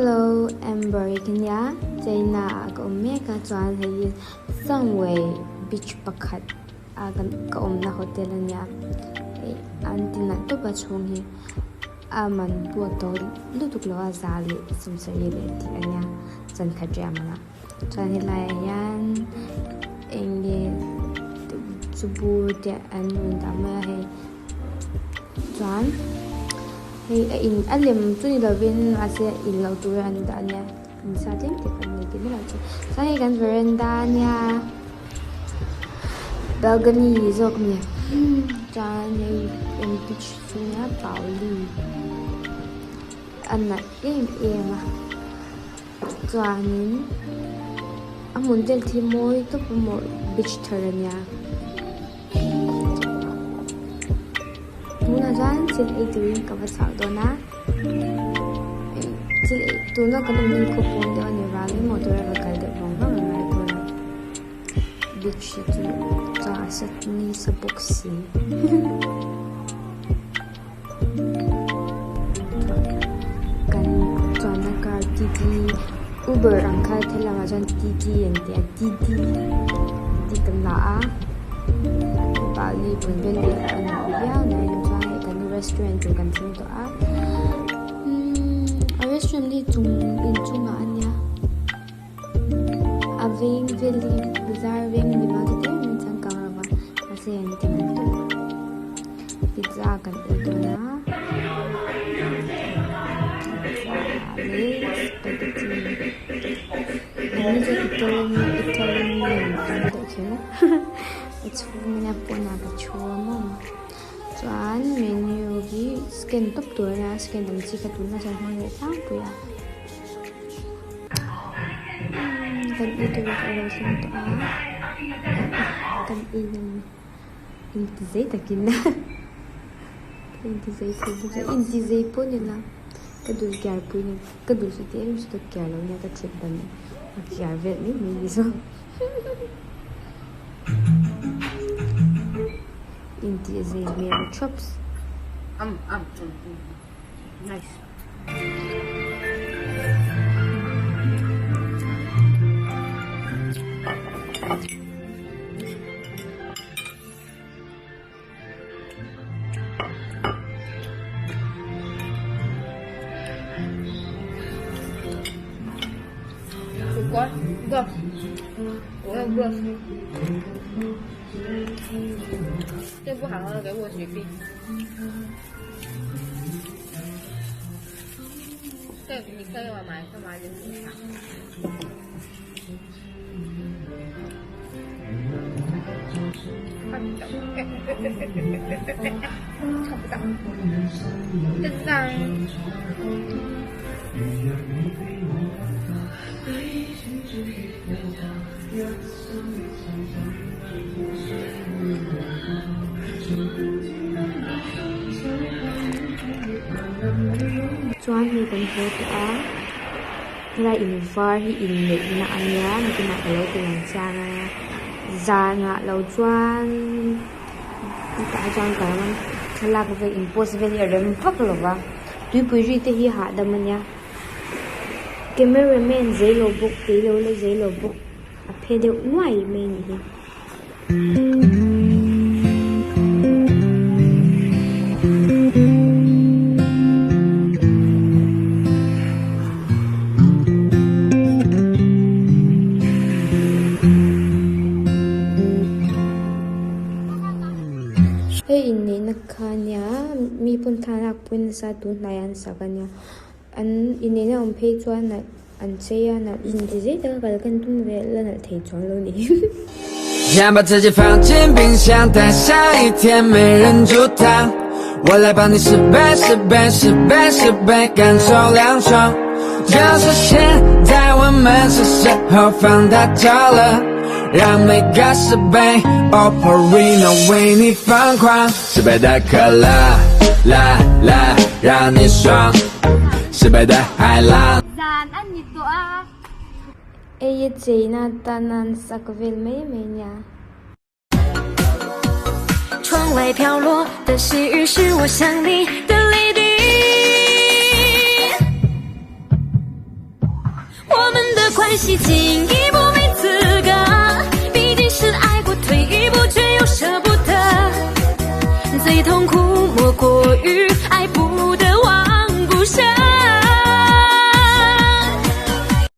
Hello Amber hi ka nia China ah ka awm mek a chuan hei hi Sangwei beach pakhat a kan ka awmna hotel a nia ih an ti nalh tawp a chhung hi a man pawh a to lutuk lo a za leh sawmsarih leh tih a nia chankhat riah man ah chuan helai ah hian eng nge chu bur te an rawn dah mai a hei. Chuan hei a in a lem chu ni lovin mahse in loh tura an dah ania in sa tlem te kan nei tih mai loh chu chuan hei kan veranda ania balcony zawk a ni chuan hei eng beach chu ania pauli a nalh em em a chuanin a hmun vel khi mawi tawp a maw beach thar ania. Tunah chuan thil ei turin ka va chhuak dawn a thil ei tuna kan awmna hi khawpawn deuh a ni vangin motor a va kal deuh vang vang a ngai dawn a beach hi chu chuan a sa nisa bawk si. Kan chuanna car Didi Uber ang kha thlalakah chuan Didi an ti a Didi tih kan la a Bali pawn vel hi a nuam viau mai chuan hei kan restaurant tur kan thleng tawh a umm a restaurant hi chung inchungah a nia a veng vel hi bazar veng a ni vang chu tlem in changkang lo va mahse an ti nalh tawp pizza kan ei dawn a pizza leh spaghetti an ni chuan italian italian name an deuh kher a a chhung ania pawnah ka thu a maw chuan menu hi scan tawp tur a nia scan ang chi kha tunah chuan hmang leh tlangpui a. Kan ei tur a lo thleng tawh a kan ei ang inti zei takin inti zei thei bawk a inti zei pawh ni la ka dul kiar pui ni ka dul chu tlem chu ka kiar lo nia ka thut dan a kiar vel mai mai ni zawk inti zei hmel thawps. 火锅，哥，我要哥。这不好喝，给我随便。对，你可以我买干嘛就买。看不到，看不到，真脏。Chuan hei kan haw tawh a helai in var hi inneihna a nia nikinah ka lo ti lang chiang a zanah lo chuan tah chuan ka ram thlalak vel in post vel hi a rem vak lo va tuipui ri te hi hahdam a nia cameraman zei lo bawk kei lo la zei lo bawk a phe deuh nuai mai a nih hi. Hei inneihna kha ania mi pawn thlalak pawh nasa tun hnaiah an sak ania an inneihna awm phei chuan an chei a nalh inti zet taka kal kan tum ve la nalh thei chuang lo ni. 想把自己放进冰箱， 但下一天没人阻挡。 我来帮你十倍、十倍、十倍、十倍， 感受凉爽。 就是现在， 我们是时候放大招了， 让每个十倍 OPPO Reno 为你疯狂。 十倍的可乐， 啦啦， 让你爽。 十倍的海浪。 Zan a ni tawh a, ei a cheina tan an sak vel mai mai nia. 窗外飘落的细雨是我想你的泪滴。关系，进一步没资格。毕竟是爱过，退一步却又舍不得，最痛苦。